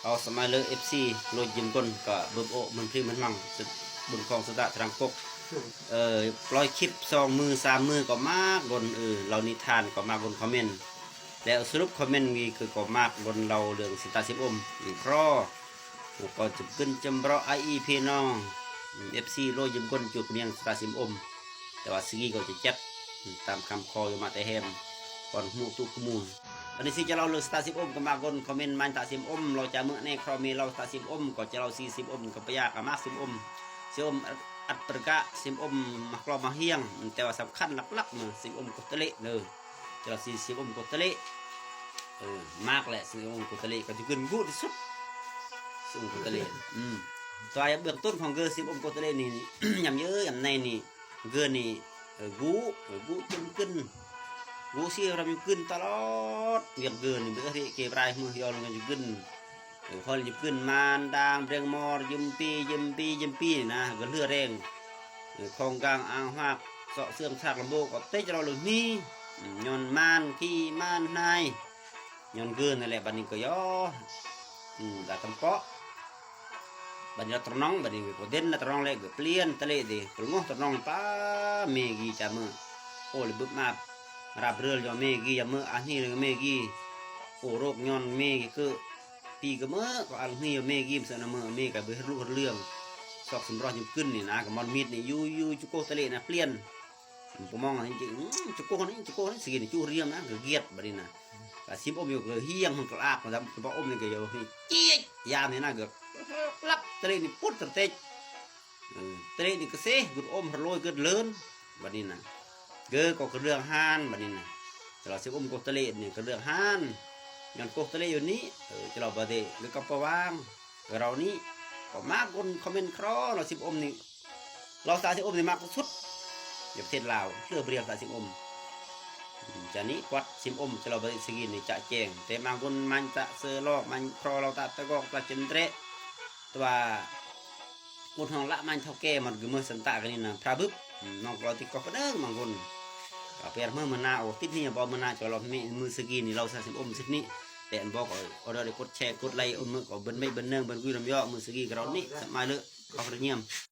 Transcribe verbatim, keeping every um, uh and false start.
Au samai lơ F C, lôi jim gon ka bơb ô mơnri mơnmang, sơ-, bun kong sơ dak trang kok. Ơ, ploi khip song mơ sa mơ kơ mak gon, ơ, lao ni than kơ mak gon comment. Lĕ sơ rup comment ngi kơ kơ mak gon lao lương sơ ta sim ôm. Kro. Kơ jim gon jim bro ai i phi nong. F C lôi jim gon jut miang sơ ta sim ôm. Te wa sigi kơ chechet. Tam kam kho yo ma te hem. Kon mu tu kmu. Bani si cha lao lương sơ ta sim ôm kơ mak gon comment mañ ta sim ôm lao cha mơ ne kro mi lao ta sim ôm kơ cha lao si sim ôm kơ pia kơ mak sim ôm. Sim ôm ăt pơrga sim ôm mah klo mah hiang. Te wa sap khan lak lak mơ sim ôm kơ tele nơ. Cha lao si sim ôm kơ tele. Ơ, mak lĕ sim ôm kơ tele kơ jut gon gu di sut. Sim ôm kơ tele. Hm. Tua ya bơk tun phong gơ sim ôm kơ tele ni. Nham yơ, nham nai ni. Gơ ni, ơ, gu, ơ, gu jim gon. Gu si ram jim gon talot. Wiang gơ ni bơ ri ke brai mơ hiol ngan jim gon. Ơ, hol jim gon man dang breng mor jim pi, jim pi, jim pi na, gơ lơ reng. Ơ, khong gang ang huak, sok sương sak lembo, kơ tech rau lơ mi. Nhon man, ki man nai. Nhon gơ na lĕ bani kơ yo. Hm, da tam pok. Bani la ternong, bani kơ den la ternong lĕ gơ plian tele di. Kơ ngoh ternong pa me gi cha mơ. Ô lĕ bơp map. Rap rơl yo me gi ya mơ, ah ni lĕ me gi. Ô rok nhon me gi kơ. Pi kơ mơ, kơ al ni yo me gi, msơ na mơ, me kơ bơ hơr lu hơr lương. Sok sơm roh jim gon ni na, kơ mon mit ni, yu, yu, chu koh tele na plian. Pơmong ni, chu, chu koh ni, chu koh ni, sigi ni, chu riam na, gơ giat bani na. Kơ sim ôm yo gơ hiang hăng kơ lak, kơ dam, kơ ba ôm ni gơ yo ni, chich, ya ni na gơ, lap, tele ni put tơtech. Ơ, tele ni kơ seh, gŭt ôm hơr lôi gơt lơn, bani na. Gơ kơ kơdreng han, bani na. Chơ lo sim ôm koh tele ni kơdreng han. Nhon koh tele yo ni, ơ, chơ lo bade, gơ kơ pawang. Rau ni, kơ mak gon comment kro, lao sim ôm ni. Lao sa sim ôm ni mak sut. Yap thied lao, lơ brial sa sim ôm. Chani kuat sim ôm, chơ lo bade sigi ni chak cheng. Te mak gon mañ ta sơ lo, mañ kro lao ta tegok, ta chendre. Tua, gon hong lak mañ thâu ke, mat gơ mơ sơntak ni na, phra bưp. Nong klo ti koh pơdơng mak gon. Kơ per mơ mơna, ô, tip ni, bo mơna, chơ lo mi, mơ sigi ni, lao sa sim ôm sip ni. Te ăn bo kơ, order đi code share, code like, ôm mơ kơ bơ̆n mej bơ̆n nơng bơ̆n gui lam yo, mơ sigi kơ rau ni, sap mai lơ, kơ rau nhem.